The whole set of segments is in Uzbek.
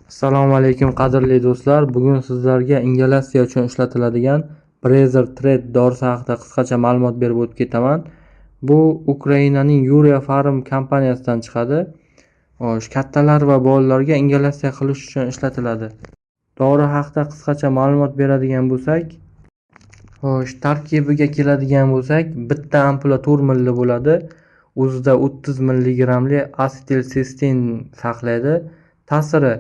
Assalomu alaykum qadrli do'stlar. Bugun sizlarga ingalyatsiya uchun ishlatiladigan Breezer Tred dorisi haqida qisqacha ma'lumot berib o'tib ketaman. Bu Ukrainaning Yuria Farm kompaniyasidan chiqadi. Xo'sh, kattalar va bolalarga ingalyatsiya qilish uchun ishlatiladi. Dori haqida qisqacha ma'lumot beradigan bo'lsak, xo'sh, tarkibiga keladigan bo'lsak, bitta ampula 4 ml bo'ladi. O'zida 30 milligramli asetilsistein saqlaydi. Ta'siri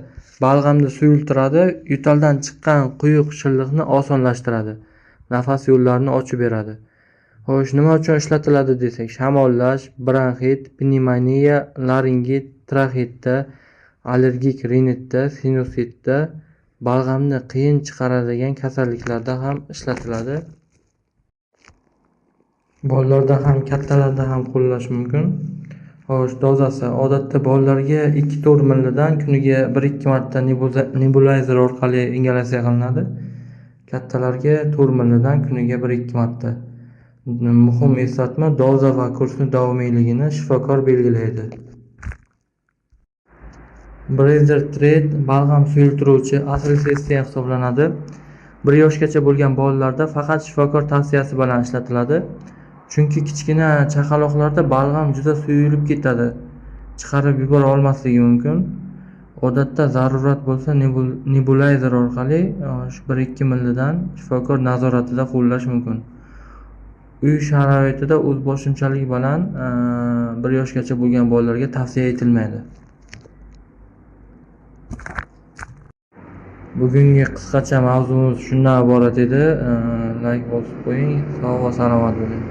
balg'amni suyultiradi, yo'taldan chiqqan quyuq shilliqni osonlashtiradi, nafas yo'llarini ochib beradi. Xo'sh, nima uchun ishlatiladi desak, shamollash, bronxit, pnevmoniya, laringit, traxitda, allergik rinitda, sinusitda, balg'amni qiyin chiqaradigan kasalliklarda ham ishlatiladi. Bolalarda ham, kattalarda ham qo'llash mumkin. Xo'sh, dozasi odatda bolalarga 2-4 mldan kuniga 1-2 marta nebulizer orqali ingalyatsiya qilinadi. Kattalarga 4 mldan kuniga 1-2 marta. Muhim eslatma, doza va kursni davomiyligini shifokor belgilaydi. Breezer Tred balg'am suyultiruvchi asetilsistein hisoblanadi. 1 yoshgacha bo'lgan bolalarda faqat shifokor tavsiyasi bilan ishlatiladi. Chunki kichkina chaqaloqlarda balg'am juda suyulib ketadi, chiqarib yubora olmasligi mumkin. Odatda zarurat bo'lsa nebulizer orqali 1-2 mldan shifokor nazoratida qo'llash mumkin. Uy sharoitida o'zboshimchalik bilan 1 yoshgacha bo'lgan bolalarga tavsiya etilmaydi. Bugungi qisqacha mavzumiz shundan iborat edi. Like bosib qo'ying. Sog' va salomat bo'ling.